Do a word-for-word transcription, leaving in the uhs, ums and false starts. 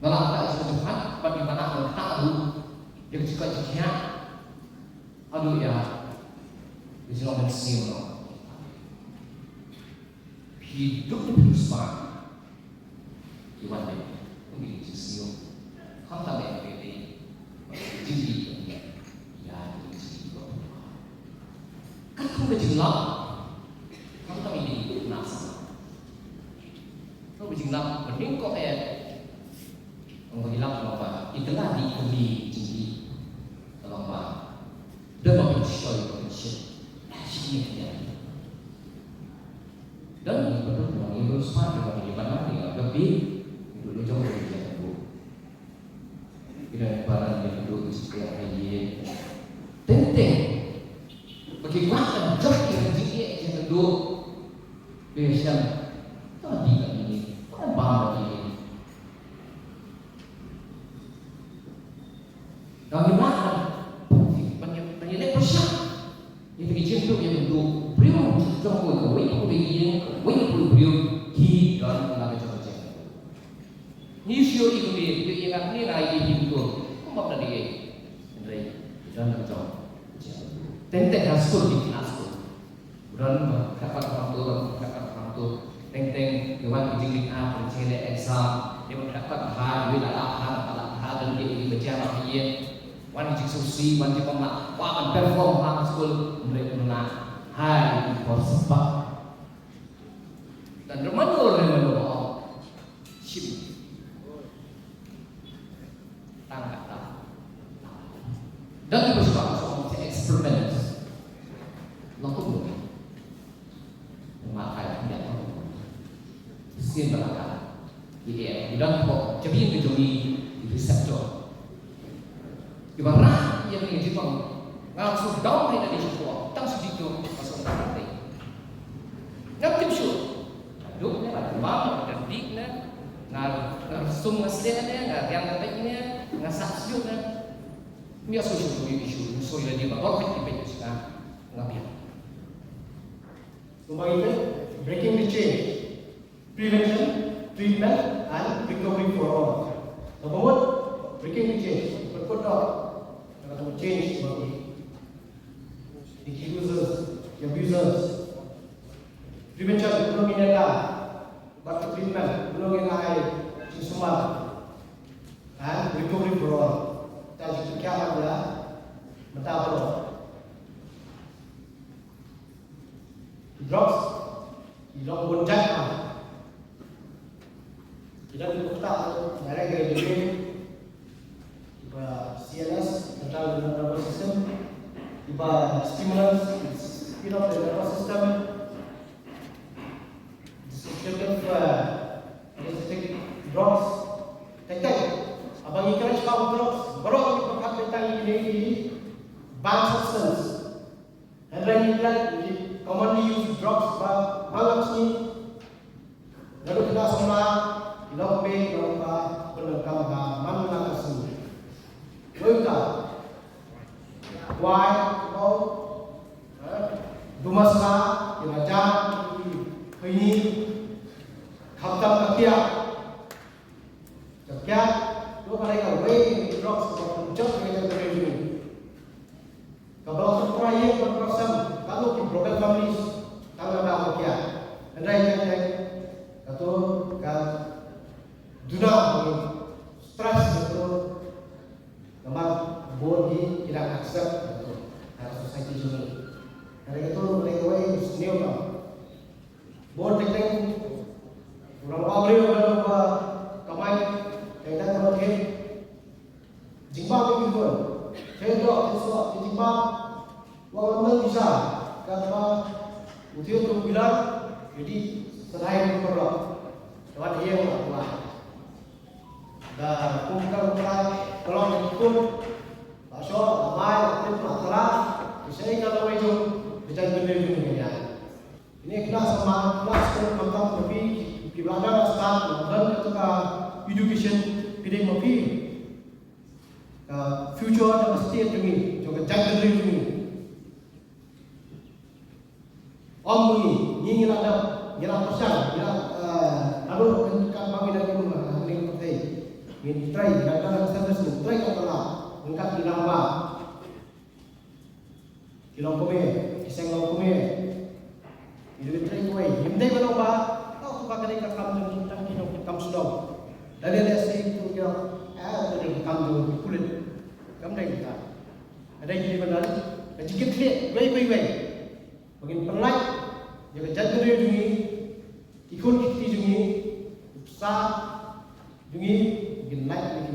Nga la ktah ïa ka jingpyrkhat bad ngi la ktah ruh ïa ka jingkoit jingkhiah haduh ïa ka jinglong mynsiem ruh. Phi duh ne phi riewspah, ki wan dei kum ki jingsngew. Khamtam ïa ka dei ka jingdih ka dei ïa ka jingdih ka. Katkum ka jinglap, khamtam ïa ka dei ka na sa. Katkum ka jinglap ba nyngkong eh. Ong ba ki lap, ong ba ki kylla dih kylli jingdih. Ong ba da ba pynshoi ba pynshoi. Shi ne ya. Dan ni betul ba ni belum smart, ba ni mana ni, ba bi ni dulu jong ni ya bu. Ina para ni dulu mesti ya ye. Teng teng. Bagi kuat kan jok ni jingdih ya dulu. Be shan. Tadi lagi ni. Kan bang lagi ni. Nga ngi lah ban ban ïaleh pyrshah ïa ka jingduh ïa ka duh briew jong u, kawei pa kawei ïing, kawei pa kawei briew ki don la ka jong ka jingduh. Ngi shu ïohi kumne, ïohi ïa nga kumne, nga ïohi kumne. Kumba da dei. Hynrei don la ka jong ka jingduh. Teng teng ha skul, ki ha skul. Don ba khat pat ha tu, don ba khat pat ha tu. Teng teng ki wan ki jingleh, ah, ki jingleh exam. Ki ba khat pat ha, ki la la ha, la la ha, don ki ba jam ha ïing. Wan ki jingsngewsih, wan ki ba ma, wan ban perform ha skul, hynrei ym lah. Hai ki por spa. Dan remano remano. Shim. Tang kata. Dan ki ba shu shu experiment. Lakum. Ma kai ya. Sien ba ka. Ki eh, ki don ko, jabi ki jong ki receptor. Ki ba rah ïa ki jingpang. Nga shu down hai na di shu ko. Tang shu di ko, ka shu tang dei. Ngam tip shuh. Duk ne, nga bam, nga dih ne, nga, nga sum nga seh ne, nga riang nga beit ne, nga sah shuh ne. Nga shu shu shu shu shu ïa di ba bor ki beit sha nga biang. Number eight, breaking the chain. Prevention, treatment, and recovery for all. Number one, breaking the chain. Put, put down. Number two, change. The users, the abusers. Prevention, kumno ngin ïa ka. Bad treatment, kumno ngin ai jingsumar. And recovery for all. Ta jingsumar ïa mynta baroh. Drugs ki long bun jait ma. Ki don ki bynta direct regulatory, kiba C N S, central nervous system, kiba stimulants, speed of the nervous system, dissociative, uh, anesthetic drugs. Teng teng haba ngi kren shaphang drugs, baroh ngi pyrkhat teng teng ïa ki banned substance. Hynrei ngi kren, ngi commonly use drugs ba, ba nga sngew. Naduh kynda samla, ki long kmie, ki long kpa, ki long kpa. Wai, kong, du masla, ïa la jan, khaini, khamtam ka kiak. Ka kiak, to ka dei kawei ka drugs kaba pynjot ïa ka jingim. Kaba la surprise ïa ka person, ka dei ki broken families, tang namar ka kiak. Hynrei ka kiak, kato ka duna, stress kato, namar bun hi ki dang accept kato ha society jong ngi. Hynrei kato ka dei kawei u sniew ka. Bun teng teng u rangbah briew u dang ba kamai teng teng ba thep jingbam ïa ki khun. Thep doh thep soh ki jingbam. Wan lam visa kaba u thep u bilar, jadi sadai u paralok. Wan ïeng la kuai. Da kum ka rukai ka long ki khun. La shoh la mai la tip la tla. Ki sei ka lawei jong ka jaitbynriew jong ngi. Ine khynnah samla, khynnah skul, khamtam ma phi kiba la dang start, la don kato ka education, phi dei ma phi ka future jong ka state jong ngi, jong ka jaitbynriew jong ngi. Ym ngi, ngi, ngi la dep, ngi la pyrshang, ngi la, eh, naduh kan ka ba ngi dang kum, eh, hangne ka pyrthei. Ngin trei, ngi la dang service, ngin trei ka pala, ngi kat ngi la ba. Ki long kmie, ki seng long kmie. Ki dei trei kawei, ngim dei ba long ba, oh, tu ka dei ka kam jong ki, tang ki long ki kam sdang. Da lei lei se tu ki long, eh, tu dei ka kam jong ki pulit. Kam dei ka. Ka dei ki ban dei, ka jingkit khlieh, wei, wei, wei. Ba ngin pynlait ïa ka jaitbynriew jong ngi, ki khun ki kti jong ngi, ki bsa jong ngi, ngin lait ïa